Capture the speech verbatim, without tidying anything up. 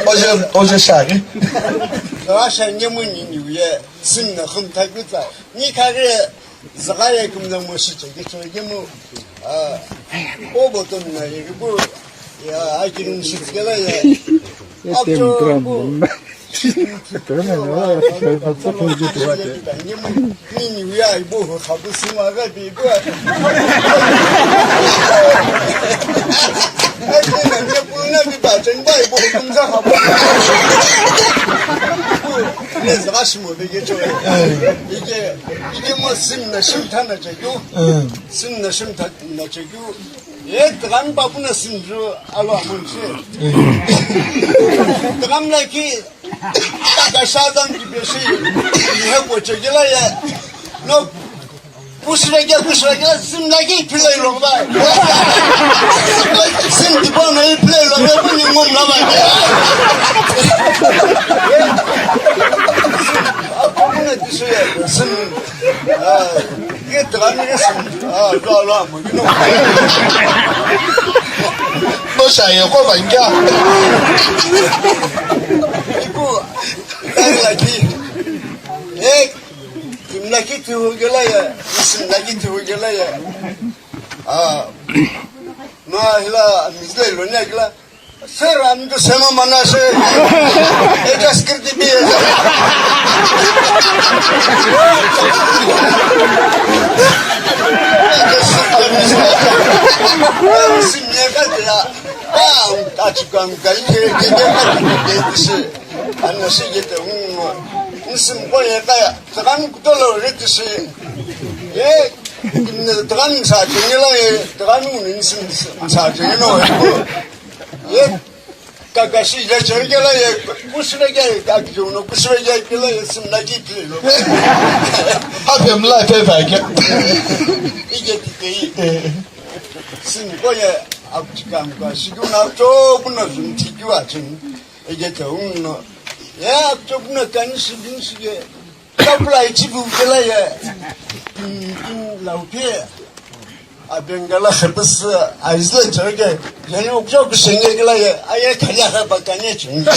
Oje, oje shaghi. Zügha shaghi mu ni niu ye, sümna khum thakütsa. Ni khaghi zügha ye kumla mo shi chekeu chekeu mu. Ah, o boton na ye bu. Ya, akirin shi tsela ye. Apcho bu. Ye, drum pa puna sümjü alo amunsi. Drum la ki, taka shazam ki besi, ihe ko chegela ye. No, kusura ke, kusura ke, süm la ki play lo ba. Süm di bona i play lo, ne bu ni ngom la ba. Apo puna disu ye, süm. Ah, ye drum ye süm. Ah, lo, lo, mo, you know. No sa ye ko ba nja. Iku, dai la ki. Eh, kim la ki tu gela ya, sim la ki tu gela ya. Ah, ma hila, mizle lo ne gela. Sir, I'm the same man as, eh, just give me a Kakashi ya chengela ye kusura ya kakijono kusura ya kila ye simna ki kilo. Hape mla pe ba ke. Ije ti ke. Sin ko ye akchikam ka siguna to kuna zun ti kiwa chin. Ije te unno. Ya to kuna kan si bin si ye. Kapla ichi bu kela ye. Kin kin lau pie. Abengala khapes aizle chege. Yani ukjo kusenge kela ye. Aye khaya ha bakane chungi.